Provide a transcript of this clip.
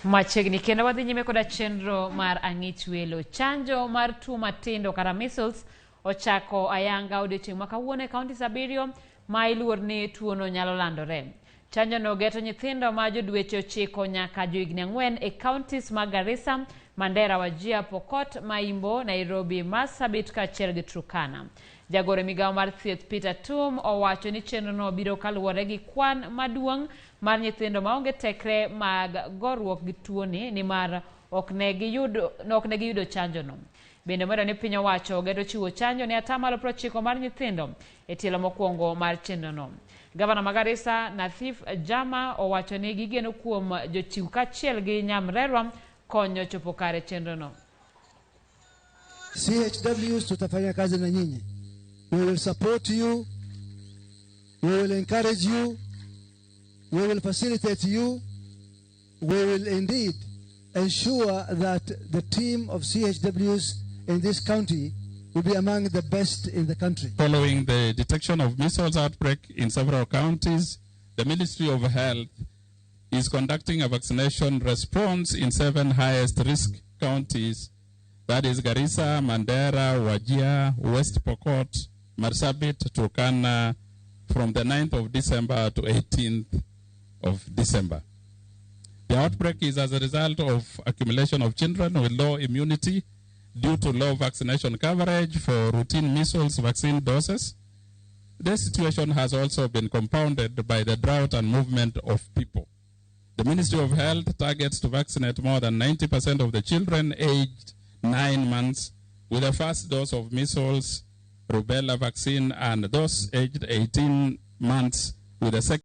Machiegni kendo wadhi nyime koda chenro mar ang'ich welo. Chanjo mar tuo matindo kata measles ochako ayanga odiochieng' ma kawuono e kauntis abiriyo ma iluor ni tuono nyalo landore. Chanjono geto nyithindo ma jodweche 9 nyaka johigni 4 e kauntis mag Garissa, Mandera, Wajir, Pokot, Maimbo, Nairobi, Marsabit kaachiel gi Turkana. Jagoro e migawo mar thieth Peter Tum owacho ni chenrono biro kaluwore gi kwan maduong' mar nyithindo maonge tekre mag goruok gi tuoni nimar ok ne giyudo chanjono. Bende omedo ni piny owacho geto chiwo chanjo ne atamalo 90 mar nyithindo e tielo mokwongo mar chenrono. Gavana ma Garissa Nathif Jama owacho ni gigeno kuom jochiw kaachiel gi nyamrerwa konyo chopo kare chenrono. CHWs tutafanya kazi na nyinyi. We will support you. We will encourage you. We will facilitate you. We will indeed ensure that the team of CHWs in this county will be among the best in the country. Following the detection of measles outbreak in several counties, the Ministry of Health is conducting a vaccination response in 7 highest risk counties, that is Garissa, Mandera, Wajir, West Pokot, Marsabit, Turkana, from the 9th of December to 18th of December. The outbreak is as a result of accumulation of children with low immunity due to low vaccination coverage for routine measles vaccine doses. This situation has also been compounded by the drought and movement of people. The Ministry of Health targets to vaccinate more than 90% of the children aged 9 months with the first dose of measles, rubella vaccine, and those aged 18 months with the second.